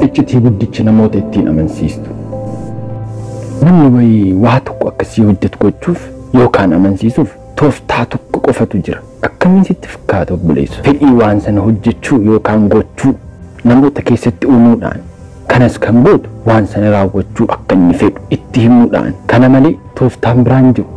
Iccitii guddicha namoota ittiin amansiistu. Namni wayii waa tokko akkasii hojjetu gochuuf yookaan amansiisuuf tooftaa tokko qofatu jira. Akkamiin sitti fakkaata obboleessu? Fedhii waan sana hojjechuu yookaan gochuu namoota keessatti uumuudhaan, kanas kan gootu waan sana raawwachuu akka inni fedhu itti himuudhaan. Kana malee tooftaan biraan jiru.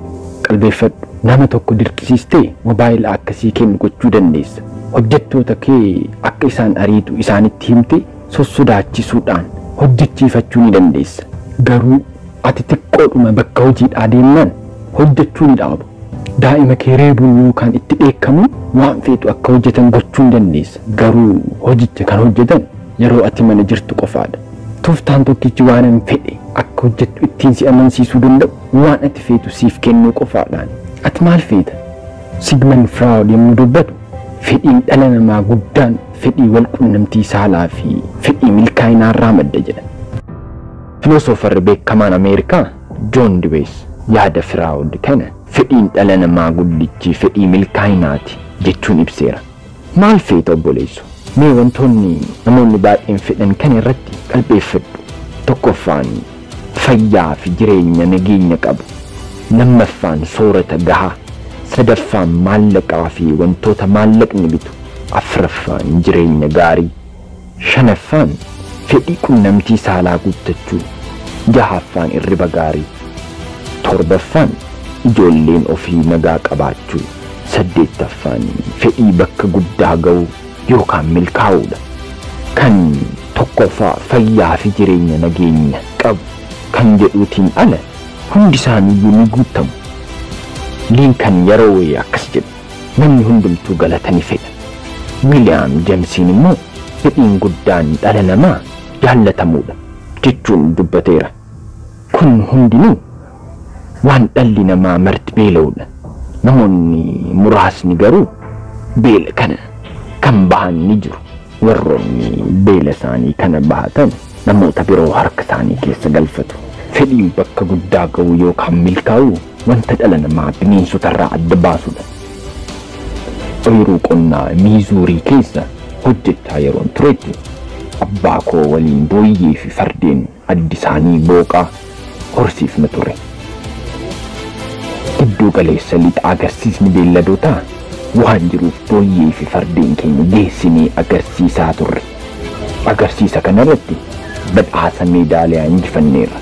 Qalbeeffadhu. Nama tokko dirqisiistee mobaayila akkasii kennu gochuu dandeessa. Hojjettoota kee akka isaan ariitu isaanitti himte sossodaachisuudhaan hojjechiifachuu ni dandeessa. Garuu ati xiqqoodhuma bakka hojiidhaa deemnaan hojjechuu ni dhaabu. Daa'ima kee reebuun yookaan itti dheekkamuun waan feetu akka hojjetan gochuu ni dandeessa. Garuu hojicha kan hojjetan yeroo ati mana jirtu qofaadha. Tooftaan tokkichi waan hin fedhe akka hojjettu ittiin si amansiisuu danda'u waan ati feetu siif kennuu qofaadhaan. Ati maal feeta? Sigmund Freud yommuu dubbatu fedhiin dhala namaa guddaan fedhii wal quunnamtii saalaa fi fedhii milkaa'inaarraa madda jedha. Filoosofarri beekamaan Ameerikaa John Dewey yaada Freud kana fedhiin dhala namaa guddichi fedhii milkaa'inaati jechuun ibseera. Maal feeta obboleessu? Mee wantoonni namoonni baay'een fedhan kana irratti qalbeeffadhu. Tokkoffaan fayyaa fi jireenya nageenya qabu. Lammaffaan soorata gahaa. Sadaffaan maallaqaa fi wantoota maallaqni bitu. Afraffaan jireenya gaarii. Shanaffaan fedhii quunnamtii saalaa guuttachuu. Jahaffaan irriba gaarii. Torbaffaan ijoolleen ofii nagaa qabaachuu. Saddeettaffaan fedhii bakka guddaa ga'uu yookaan milkaa'uudha. Kan tokkoffaa fayyaa fi jireenya nageenya qabu kan jedhuutiin ala hundi isaaniiyyuu ni guutamu. Lincoln yeroo wayii akkas jedhu, namni hundumtuu galata ni fedha. Wiiliyaam Jeemsiin immoo fedhiin guddaan dhala namaa jaallatamuudha jechuun dubbateera. Kun hundinuu waan dhalli namaa marti beela'uudha. Namoonni muraasni garuu beela kana kan bahan ni jiru. Warroonni beela isaanii kana bahatan namoota biroo harka isaanii keessa galfatu. Fedhiin bakka guddaa ga'uu yookaan milkaa'uu wanta dhala namaa bineensotarraa adda baasudha. Ooyiruu qonnaa Miizuurii keessa hojjechaa yeroon turetti abbaa koo waliin booyyee fi fardeen addi isaanii booqaa horsiifna ture. Gidduu galeessa lixa agarsiisni beelladootaa waan jiruuf booyyee fi fardeen keenya geessinee agarsiisaa turre. Agarsiisa kanarratti badhaasa meedaaliyaa injifanneerra.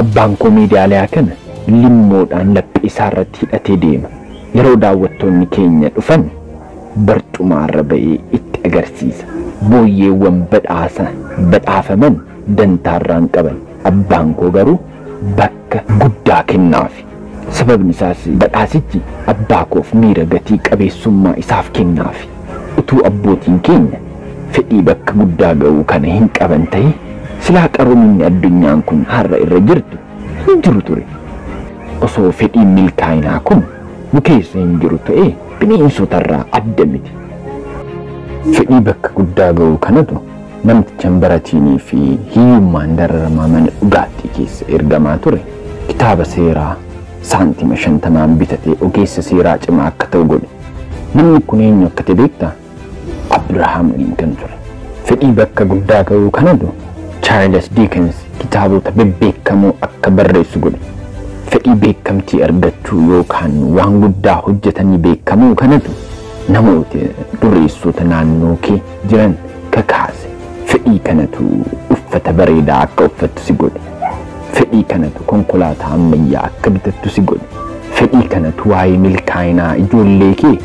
Abbaan koo meedaaliyaa kana limmoodhaan laphee isaarratti hidhatee deema. Yeroo daawwattoonni keenya dhufan barcumaarra ba'ee itti agarsiisa. Booyyeewwan badhaasa badhaafaman dantaarraan qaban. Abbaan koo garuu bakka guddaa kennaafi. Sababni isaas badhaasichi abbaa koof miira gatii qabeessummaa isaaf kennaafi. Utuu abbootiin keenya fedhii bakka guddaa ga'uu kana hin qaban ta'e silaa qaroominni addunyaan kun har'a irra jirtu hin jiru ture. Osoo fedhiin milkaa'inaa kun nu keessa hin jiru ta'e bineensotarraa adda miti. Fedhii bakka guddaa ga'uu kanatu namticha hin baratiinii fi hiyyummaan dararamaa mana dhugaatii keessa ergamaa ture kitaaba seeraa saantima 50 bitatee ogeessa seeraa cimaa akka ta'u godhe. Namni kun eenyu akka ta'e beektaa? Abrahaam Lincoln ture. Fedhii bakka guddaa ga'uu kanatu Charles Dickens kitaabota bebbeekamoo akka barreessu godhe. Fedhii beekamtii argachuu yookaan waan guddaa hojjetanii beekamuu kanatu namoota dureessota naannoo kee jiran kakaase. Fedhii kanatu uffata bareedaa akka uffattu si godhe. Fedhii kanatu konkolaataa ammayyaa akka bitattu si godhe. Fedhii kanatu waa'ee milkaa'inaa ijoollee kee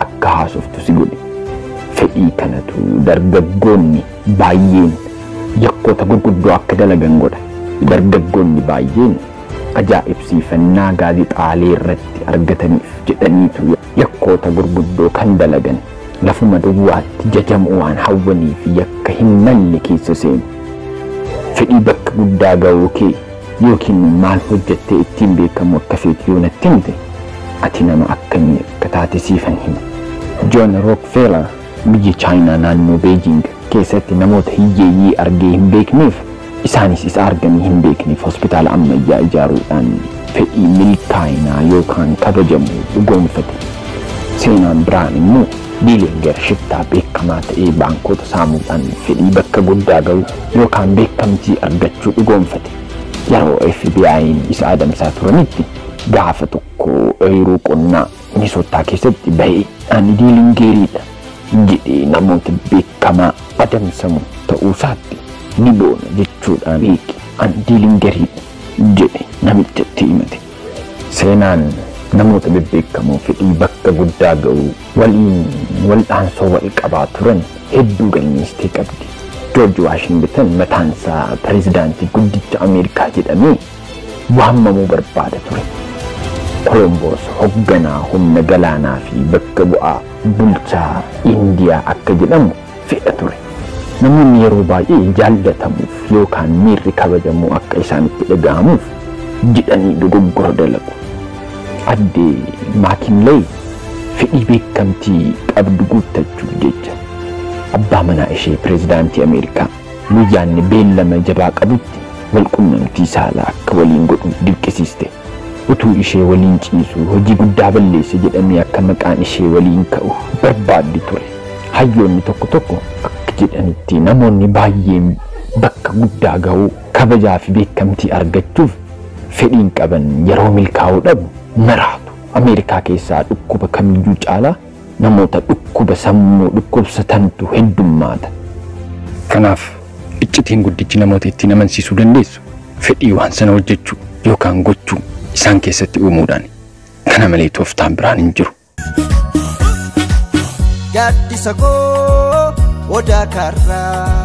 akka haasoftu si godhe. Fedhii kanatu dargaggoonni baay'een yakkoota gurguddoo akka dalagan godha. Dargaggoonni baay'een ajaa'ibsiifannaa gaazexaalee irratti argataniif jedhaniitu yakkoota gurguddoo kan dalagan. Lafuma duwwaatti jajamuu waan hawwanii fi yakka hin malle keessa seenu. Fedhii bakka guddaa ga'uu kee yookiin maal hojjettee ittiin beekamu akka feetu yoo natti himte ati nama akkamii akka taate siifan hima. John Rockefeller biyya Chaayinaa naannoo Beijing keessatti namoota hiyyeeyyii argee hin beekneef isaanis isa arganii hin beekneef hospitaala ammayyaa ijaaruudhaan fedhii milkaa'inaa yookaan kabajamu dhugoomfate. Seenaan biraan immoo Diilinger shiftaa beekamaa ta'ee baankota saamuudhaan fedhii bakka guddaa ga'u yookaan beekamtii argachuu dhugoomfate. Yeroo FBI'n isa adamsaa turanitti gaafa tokko ooyiruu qonnaa Minisootaa keessatti bahee ani Diilingeriidha jedhee namoota beekamaa adamsamu ta'uusaatti ni boona jechuudhaan beeki ani Diilingeriidha jedhe namichatti himate. Seenaan namoota bebbeekamoo fedhii bakka guddaa ga'u waliin wal'aansoo wal qabaa turan hedduu galmeessitee qabdi. Joorji Waashington mataansaa pireezidaantii guddicha Ameerikaa jedhamee waamamuu barbaada ture. Kolomboos hoogganaa humna galaanaa fi bakka bu'aa bulchaa Indiyaa akka jedhamu fedha ture. Namoonni yeroo baay'ee jaallatamuuf yookaan miirri kabajamuu akka isaanitti dhaga'amuuf jedhanii dogoggora dalagu. Addee Maakinley fedhii beekamtii qabdu guuttachuuf jecha abbaa manaa ishee pireezidaantii Ameerikaa guyyaanni beellama jabaa qabutti walqunnamtii saalaa akka waliin godhu dirqisiiste. Utuu ishee waliin ciisu hojii guddaa balleesse jedhamee akka maqaan ishee waliin ka'u barbaaddi ture. Hayyoonni tokko tokko akka jedhanitti namoonni baay'een bakka guddaa ga'uu kabajaa fi beekamtii argachuuf fedhiin qaban yeroo milkaa'uu dhabu maraatu. Ameerikaa keessaa dhukkuba kamiyyuu caalaa namoota dhukkuba sammuu dhukkubsatantu heddummaata. Kanaaf iccitiin guddichi namoota ittiin amansiisuu dandeessu fedhii waan sana hojjechuu yookaan gochuu isaan keessatti uumuudhaan. Kana malee tooftaan biraan hin jiru. Gaaddisa koo odaa karraa.